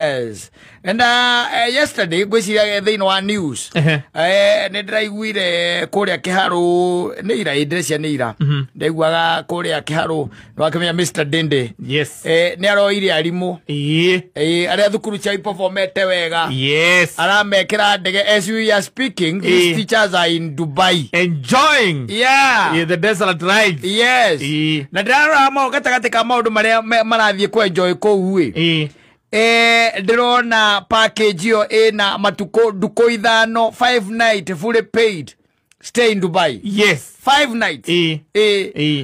Yes. And yesterday ngwiciria thĩinĩ wa news, nĩ ndĩraiguire kũrĩa Kĩharũ nĩ ira, ndĩrecia nĩ ira ndaiguaga kũrĩa Kĩharũ nĩ wakĩmenya Mr Dende. Nĩ aroire arimũ arĩa thukuru ciao iperformete wega. Aramekĩra ndege. As we are speaking, these teachers are in Dubai enjoying the desert ride. Na ndĩrarora mau gatagatĩ ka maũndũ marĩa marathiĩ kũ enjoy kũu ĩ, ndĩrona package ĩyo ĩna matukũ ndukũ 5, 5 night fully paid stay in Dubai. 5 nights.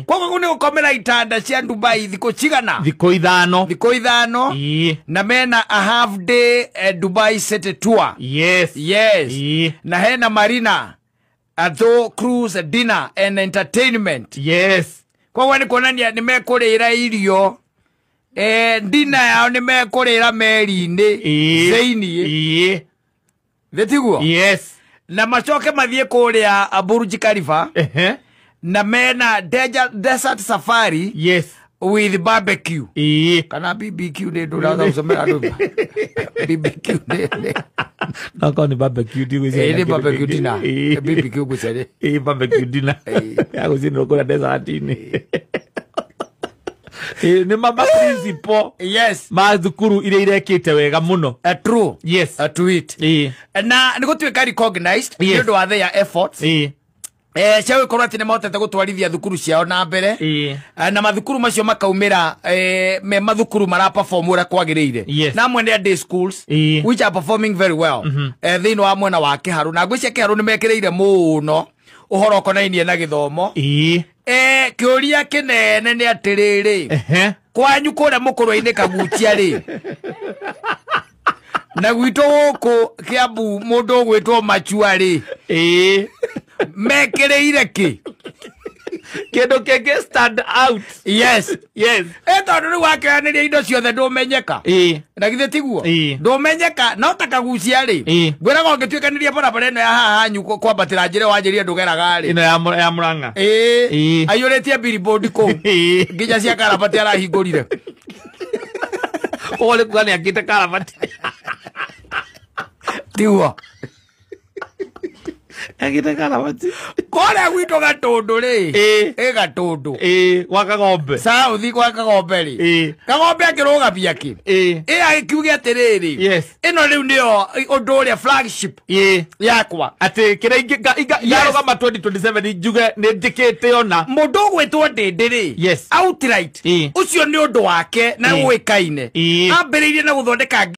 Koguo kũu nĩ gũkomera itanda cia Dubai thikũ cigana? Thikũ 5. Thikũ 5. Na mena a half day Dubai city tour. Na hena marina atho cruise, dinner and entertainment. Koguo nĩ kuonania nĩ mekũrĩra irio, dinner yao nĩ mekũrĩra meri-inĩ thĩiniĩ. Thĩ tiguo? Yes. Na macoke mathiĩ kũrĩa Burj Khalifa na mena desert safari with barbecue kana BBQ. Nĩ ndũraga gũcomera andũ BBQ nĩ Nokorwo nĩ barbecue ndigwĩciria. Nĩ barbecue dinner. BBQ ngwĩciria. Barbecue dinner ya gũcinĩrwo kũrĩa desert-inĩ. Nĩ ma principal ma thukuru iria irekĩte wega mũno. A true a tweet na nĩ gũtuĩka recognized nĩ ũndũ wa their efforts cia gũkorwo atĩ nĩ mahotete gũtwarithia thukuru ciao na mbere. Na mathukuru macio makaumĩra me mathukuru mara perform ũrĩa kwagĩrĩire. Na amwe nĩ a day schools which are performing very well thĩinĩ wa mwena wa Kĩharũ, na ngwĩcia Kĩharũ nĩ mekĩrĩire mũno ũhoro ũkonainie na gĩthomo. Kĩũria kĩnene nĩ atĩrĩrĩ, kwanyu kũrĩa mũkũrwe-inĩ Kaguchia rĩ, na gwitũ gũkũ Kĩambu mũndũ ũgwĩtwo Machua rĩ, mekĩrĩire kĩ? Kĩndũ kĩngĩ stand out. Tondũ rĩu wakĩoyanĩria indo ciothe ndũmenyeka. Na githĩ tiguo? Ndũmenyeka no ta Kagucia rĩ, ngwĩraga ũngĩtuĩkanĩria barabara ĩno ya haha hanyu kwambatĩra njĩra wanjĩrie ndũgeraga rĩ. Ĩno ya Murang'a. Aiyũrĩtie billboard kũu nginya cia karabati arahingũrire. Ũguo nĩ kuga nĩ akĩte karabati. Tiguo? Akĩte karabati. Kũrĩa gwitũ Gatũndũ rĩ, ĩ Gatũndũ. Gwa Kagombe. South gwa Kagombe rĩ, Kagombe akĩrũgamia kĩ? Ĩ agĩkiuge atĩrĩrĩ, ĩno rĩu nĩyo ũndũ ũrĩa flagship yakwa. Atĩ kĩrĩa ingarũgama 2027 njuge nĩ njĩkĩte ona. Mũndũ ũgwĩtwo Ndĩndĩ rĩ, outright, ũcio nĩ ũndũ wake na ũĩkaine, ambĩrĩirie na gũthondeka